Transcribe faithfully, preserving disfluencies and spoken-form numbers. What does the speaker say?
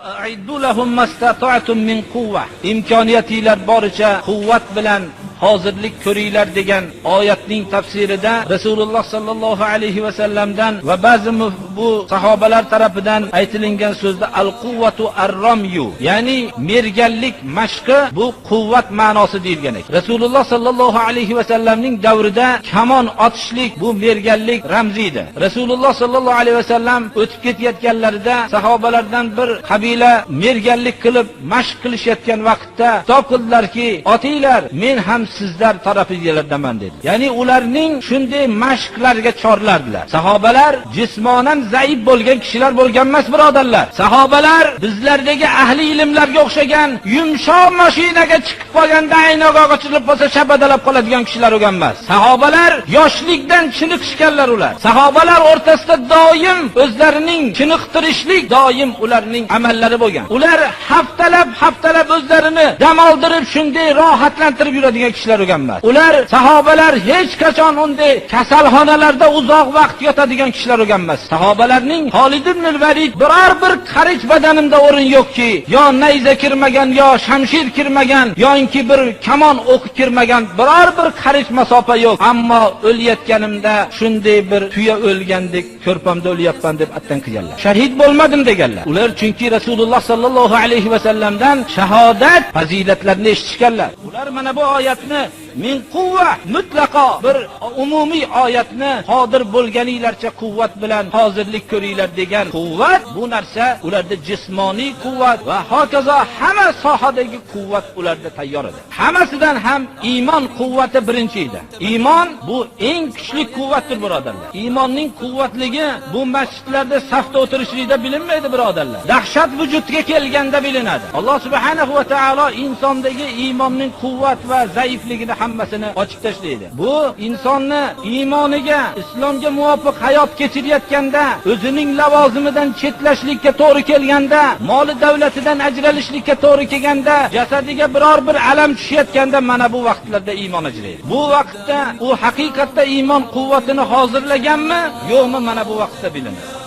أعدوا لهم ما استطعتم من قوة. ئىمكانىيىتىڭلار بارىچە قۇۋۋەت بىلەن ھازىرلىق كۆرۈڭلار دېگەن ئايەتنىڭ تەپسىرىدە رەسۇلۇللاھ ساللاللاھۇ ئەلەيھى ۋەسەللەمدىن ۋە بەزى مۇ-، بۇ ساھابىلەر تەرىپىدىن ئېيتىلىنگەن سۆزدە القوة الرمي، يەنى مەرگەنلىك مەشقى، بۇ قۇۋۋەت مەناسى دېيىلگەن ئىكەن. رەسۇلۇللاھ ساللاللاھۇ ئەلەيھى ۋەسەللەمنىڭ دەۋرىدە كامان ئاتىشلىق بۇ مەرگەنلىك رەمزى ئىدى. رەسۇلۇللاھ ساللاللاھۇ ئەلەيھى ۋەسەللەم ئۆتۈپ كېتىۋاتقانلىرىدا ساھابىلەردىن بىر قەبىلە مەرگەنلىك قىلىپ مەشىق قىلىشىۋاتقان ۋاقىتتا خىتاب قىلدىلاركى، ئاتىلار، مەن ھەم سىزلەر تەرىپىڭلاردىمەن دېدى. يەنى ئۇلارنىڭ شۇنداق مەشىقلەرگە چارلاردىلار. ساھابىلەر جىسمانەن زەئىپ بولغان كىشىلەر بولغان ئەمەس، بۇرادەرلەر. ساھابىلەر بىزلەردىكى ئەھلى ئىلىملەرگە ئوخشىغان يۇمشاق ماشىنىغا چىقىپ قالغاندا ئەينەك ئاغاچ ئېلىپ قالسا شەبەدەلەپ قالىدىغان كىشىلەر بولغان ئەمەس. ساھابىلەر ياشلىقتىن چېنىقىشقانلار ئۇلار. ساھابىلەر ئورتىسىدا دائىم ئۆزلىرىنىڭ چېنىقتۇرۇشلۇق دائىم ئۇلارنىڭ ئەمەللىرى بولغان. ئۇلار ھەپتىلەپ، ھەپتىلەپ ئۆزلىرىنى دەم ئالدۇرۇپ، شۇنداق راھەتلەندۈرۈپ يۈرىدىغان كىشىلەر بولغان ئەمەس. ئۇلار، ساھابىلەر ھېچ قاچان ئۇنداق كاسالخانىلاردا ئۇزاق ۋاقىت ياتىدىغان كىشىلەر بولغان ئەمەس. ساھابىلەرنىڭ خالىد ئىبنۇل ۋەلىد بىرەر بىر قېرىچ بەدىنىمدە ئورۇن يوقكى، يا نەيزە كىرمىگەن، يا شەمشىر كىرمىگەن، ياكى بىر كامان ئوقى كىرمىگەن، بىرەر بىر قېرىچ ماساپە يوق. ئەمما ئۆلۈۋاتقىنىمدا شۇنداق بىر تۈيە ئۆلگەندەك كۆرپەمدە ئۆلۈۋاتىمەن دەپ ئەتتەن قىلغانلار. شەھىد بولمىدىم دېگەنلەر. ئۇلار چۈنكى رەسۇلۇللاھ ساللاللاھۇ ئەلەيھى ۋەسەللەمدىن شاھادەت پەزىلەتلەرنى ئېشىتكەنلەر. ئۇلار مانا بۇ ئايەتنى مىن قۇۋۋە مۇتلەقا بىر ئومۇمىي ئايەتنى، قادىر بولغىنىڭلارچە قۇۋۋەت بىلەن ھازىرلىق كۆرۈڭلار دېگەن قۇۋۋەت، بۇ نەرسە ئۇلاردا جىسمانىي قۇۋۋەت ۋە ھاكازا ھەممە ساھەدىكى قۇۋۋەت ئۇلاردا تەييار ئىدى. ھەممىسىدىن ھەم ئىمان قۇۋۋىتى بىرىنچى ئىدى. ئىمان بۇ ئەڭ كۈچلۈك قۇۋۋەتتۇر، بۇرادەرلەر. ئىماننىڭ قۇۋۋەتلىكى بۇ مەسچىتلەردە سەپتە ئولتۇرۇشلىرىدا بىلىنمەيدۇ، بۇرادەرلەر. دەھشەت ۋۇجۇدقا كەلگەندە بىلىنىدۇ. ئاللاھ سۇبھانەھۇ ۋە تائالا ئىنساندىكى ئىماننىڭ قۇۋۋەت ۋە زەئىپلىكىنى ھەممىسىنى ئاچىق تاشلايدۇ. بۇ ئىنساننى ئىمانىغا، ئىسلامغا مۇۋاپىق ھايات كەچۈرۈۋاتقاندا، ئۆزىنىڭ لاۋازىمىدىن چەتلەشلىككە توغرا كەلگەندە، مالى دەۋلىتىدىن ئاجرىلىشلىككە توغرا كەلگەندە، جەسىدىگە بىرەر بىر ئەلەم چۈشۈۋاتقاندا، مانا بۇ ۋاقىتلاردا ئىمان ئاجرىيدۇ. بۇ ۋاقىتتا ئۇ ھەقىقەتتە ئىمان قۇۋۋىتىنى ھازىرلىغانمۇ، يوقمۇ، مانا بۇ ۋاقىتتا بىلىنىدۇ.